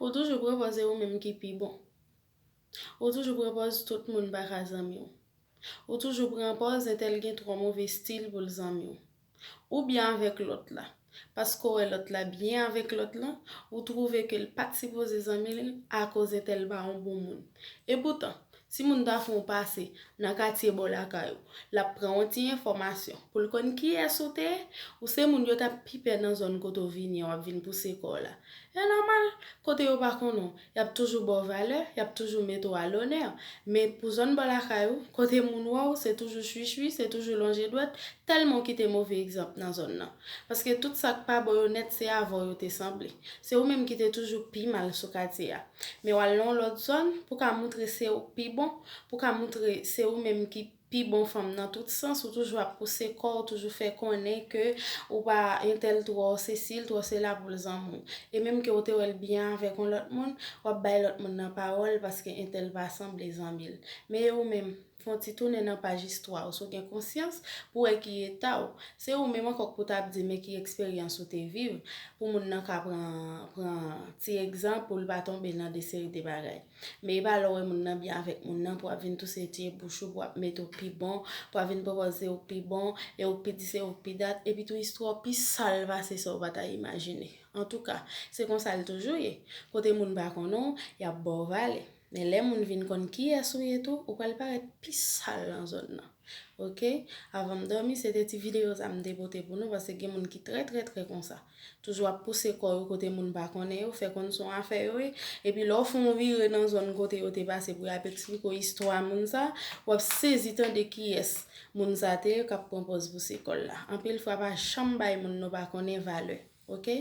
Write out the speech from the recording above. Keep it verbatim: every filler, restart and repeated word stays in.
Ou toujou pran pòz se ou menm ki pi bon. Ou toujou pran pòz tout moun pa ka zanmi w. Ou toujou pran pòz entèl gen twò move stil pou l zanmi w. Ou byen avèk lòt la. Paske w wè lòt la byen avèk lòt lan, ou twouve ke l pa t sipoze zanmi l akoz entèl pa yon bon moun. Epoutan, si moun ta fè yon pase nan katye bò lakay ou, l ap pran yon ti enfòmasyon pou l konn kiyès ou te ye, ou se moun yo t ap pi pè nan zòn kote w vini an, w ap vin pouse kò w la. E nòmal, kote yo pa konnen w, y ap toujou ba w valè, y ap toujou mete w a lonè. Men pou zòn bò lakay ou, kote moun wè w, se toujou chwichwi, se toujou lonje dwèt, tèlman w kite move egzanp nan zòn nan. Paske tout sa k pa bon yo nèt, se avè w yo te sanble. Se ou menm ki te toujou pi mal sou katye a. Men w al nan yon lòt zòn, pou w ka montre se ou k pi bon, pou w ka montre se ou menm ki pi bon fanm nan tout sans, ou toujou ap pouse kò w, toujou fè konnen ke ou pa entèl twò sesi l, twò sela pou l zanmi w. E menm ke w te wè l byen avèk yon lòt moun, w ap bay lòt moun nan pawòl paske entèl pa sanble zanmi l. Men e ou menm, fè yon ti tounen nan paj istwa w, si w gen konsyans, pou w wè ki eta w. Se ou menm ankò k pou t ap di men ki eksperyans ou te viv, pou moun nan ka pran, pran ti egzanp, pou l pa tonbe nan de seri de bagay. Men e pa lè w wè moun nan byen avèk moun nan pou w ap vin touse tye bouch ou, pou w ap mete w pi bon, pou w ap vin pran pòz se ou k pi bon, e ou k pi di se ou k pi dat, epi tou istwa w pi sal pase sa w pa ta imajine. Antouka, se konsa l toujou ye. Kote moun pa konnen w, y ap ba w valè. Men lè moun vin konn kiyès ou ye tou, ou pral parèt pi sal nan zòn nan. Oke? Avan m dòmi, se te ti videyo sa m te pote pou nou, paske gen moun ki trè, trè, trè konsa. Toujou ap pouse kò yo kote moun pa konnen yo, fè konn se yon afè yo ye. Epi lè w fè yon vire nan zòn kote yo te pase pou y ap eksplike w istwa moun sa, w ap sezi tande kiyès moun sa te ye k ap pran pòz pouse kò l la. Anpil fwa pa janm bay moun nou pa konnen valè. Oke?